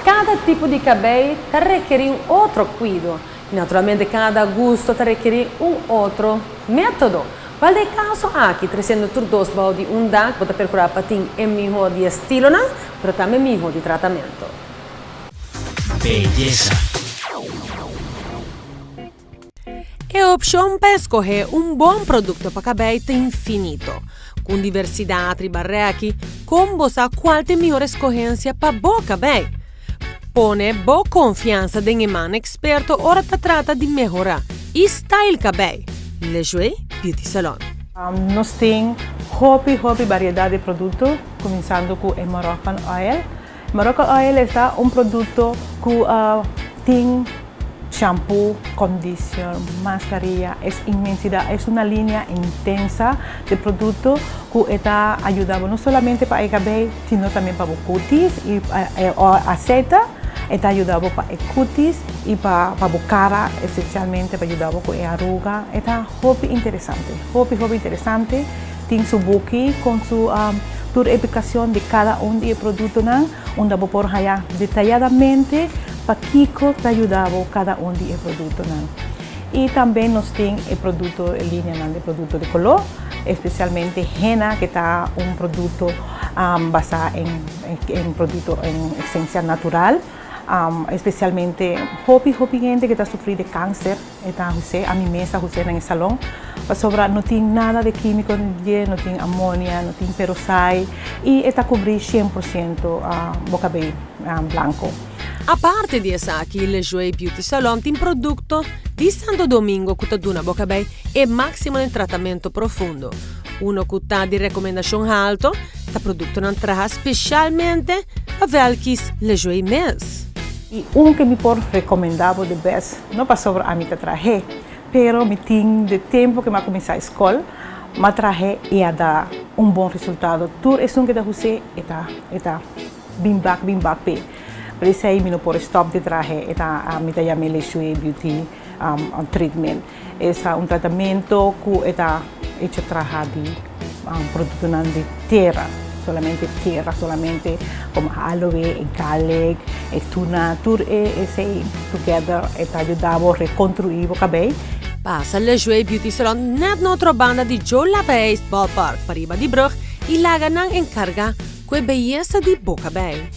Kada tipo di kabei ta rekerí un otro kuido i naturalmente kada gusto ta rekerí un otro método. Wèl den e kaso aki, tresiendo tur dos bou di un dak, bo ta perkurá pa tin e mihó di estilonan, pero tambe mihó di tratamentu. Beyesa. E opshon pa eskohé un bon produkto pa kabei ta infinito. Ku un diversidat riba rèki, kon bo sa kual ta e mihor eskohensia pa bo kabei? Pone bo konfiansa den e man eksperto ora ta trata di mehorá i style kabei. Lejué Beauty Salon. Nos tin hopi hopi bariedat di produkto, kuminsando ku e Moroccan Oil. Moroccan Oil esta un produkto ku tin shampoo, conditioner, mascarilla, es inmensidad, es una linea intensa di produkto ku e ta ayuda bo no solamente pa e kabei sino tambe pa bo cutis y e aceite e ta yuda bo pa e cutis y pa bo cara esencialmente pa yuda bo cu e aruga e ta hopi interesante hopi hopi interesante tin su buki con su tur explicacion di cada un di e productonan unda bo por haya detayadamente pakico ta yuda bo cada un di e productonan y tambe nos tin e producto e lineanan di producto di color especialmente henna cu ta un producto basa en producto en esencia natural especialmente hopi hopi hende cu ta sufri di cancer e ta huse ami mes ta huse den e salon pasobra no tin nada di quimico den dje no tin amonia no tin perosai y e ta cubri cien por ciento bo cabey blanco. Aparte di esaki Lejoe Beauty Salon tin producto di Santo Domingo cu ta duna bo cabey e maximo den tratamento profundo. Uno cu ta di recomendacion halto ta productonan traha specialmente pa Velkis Lejoe mes. Y un que mi por recomenda bo de bes, no pasobra ami ta trahe, pero mi tin de tempo que mi a cuminsa escol, mi a trahe y a da un bon resultado. Tur esun que ta huse e ta e ta bin bak bin bak p'e. Por esey mi no por stop di trahe, e ta mi ta yam'e Lejoe Beauty Treatment. Esa un tratamento ku e ta hecho traha di produktonan di tera, solamente tera, solamente komo aloe, e garlic, e tuna, tur e esei together e ta yuda bo rekontruí bo kabei. Pasa Lejué Beauty Salon net na otro banda di Joe Laveist Ballpark pariba di brug y laga nan encarga cu e beyesa di bo cabey.